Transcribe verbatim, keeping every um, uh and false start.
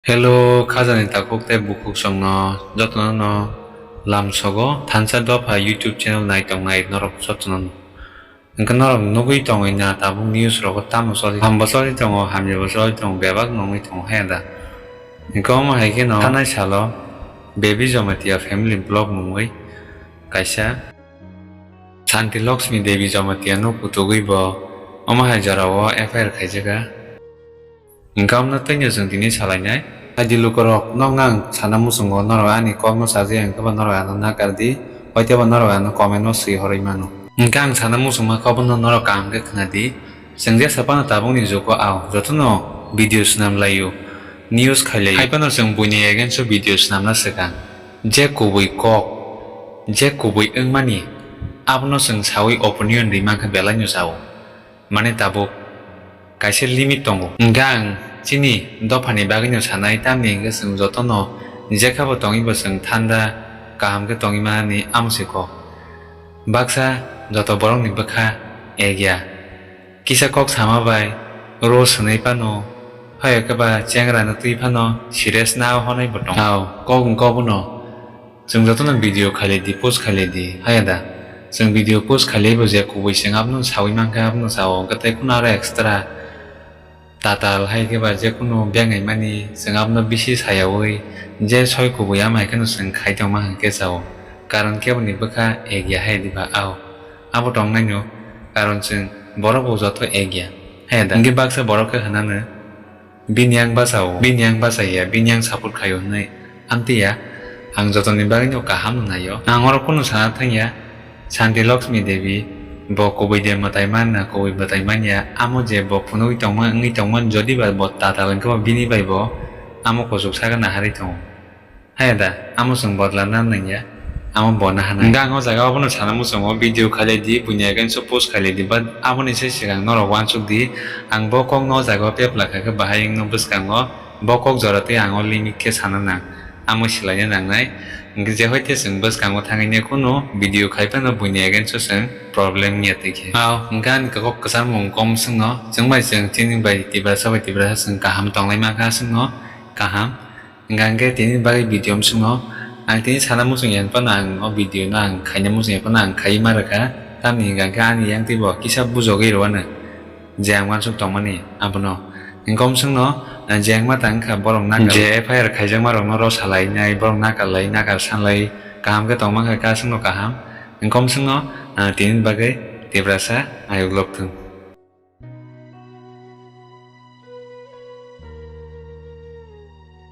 Hello, khajani takhuk tei bukhuk chwngno jotono no lamsogo thansa dopha YouTube channel nai tongnai norok jotono no. Hwnkhe norok nugwi tongwi na tabuk news rogo tamo choli, hambo choli tongo, hamyabo choli tongo, bebak nungwi tongo, he da? Hwnkhe omo hai kheno thanai salo Baby Jamatia family vlog mungwi kaisa Santi Lakshmi Devi Jamatia no kutugwi bo omo hai jorao F I R khaijakha. Hwnkhe omono twino chwng tini salainai. Hai di lukurok, nokno ang sana muchungo, norok ani kokno chajakya hwnkhe ba norok ano nakar di, hoiteba norok ano comment o swi horwi mano. Hwnkhe ang sana muchungma kokno norok kaham khe khna di. Chwng jesa phano tabukni jugo ao jotono video swnam laio, news khai laio. Hai phano chwng buini against o video swnamna swkang, je kubui kok, je kubui wngmani, abono chwng sawi opinion ri mankha belaino sao. Mane tabuk kaisa limit tongo. Hwnkhe ang chini dophani bagwino sanai, tamni hwnkhe chwng jotono jekhabo tongwibo chwng thanda kaham khe tongwi mani amo se kok. Baksa joto borokni bwkha ek ya. Kisa kok sama bai ro swnwi phano, phai khe ba chengrano twi phano serious na honai bo tongo. Ao kok wng kok bono. Chwng jotono video khailai di, post khailai di, haya da? Chwng video post khailai bo je kubui chwng abono sawi mankha, abono sao, hwnkhe tei kheno aro extra tatal hai khe ba je kheno bengai mani chwng abono bisi sayaui je soi kubui ama hai kheno chwng khai tongma hwnkhe sao. Karon keboni bwkha ek ya hai diba ao? Abo tongnaino karon chwng borok bo joto ek ya, haya da? Hwnkhe baksa borok khe hwnano, bini ang bachao, bini ang bachaya, bini ang support khaio hwnwi. Amtwi ya, ang jotoni bagwino kaham no naio. Ang oro kunu sana thangya, Santi Lakshmi Devi, bo kubui de mwtai man na kubui mwtai man ya, amo je bo phunugwi tongma wngwi tongmani, jodi ba bo tatal wngkhe ba bini bai bo amo kuchuk sakha naharwi tongo. Haya da, amo chwng bodolana nangya, amo bo naha nang. Hwnkhe ang o jaga obono sana muchungo, video khailai di, buini against o post khailai di, but aboni se swkang norok uansuk di, ang bo kokno o jaga o pepla kha khe bahai wngno bwskango, bo kok jora tei ang o limit khe sana nang, amo swlaina nangnai. Hwnkhe je hoite chwng bwskango thangwi ne kheno video khai phano buini against o chwng problem wngya twi khe. Ao, hwnkhe ani kok kwcharmung kom chwngno, chwng bai chwng chini bai Tiprasa bai Tiprasa chwng kaham tonglai mankha chwngno kaham. Hingkha hingkhe tini bagwi video bwswkno ang tini sana muchung ya phano ang o video no ang khaina muchung ya phano ang khaiwi ma rwkha. Tamni hingkha hingkhe ani yang twibo kisa bujogwi rwano je ang uansuk tongmani abono. Hingkhe bwswkno je ang ma tang kha borok nakar je F I R khaijakma rokno rw salainai, borok nakar lai, nakar sanlai, kaham khe tongma kha, kasungno kaham. Hingkhe bwswkno tini bagwi Tiprasa ayuk lok thung.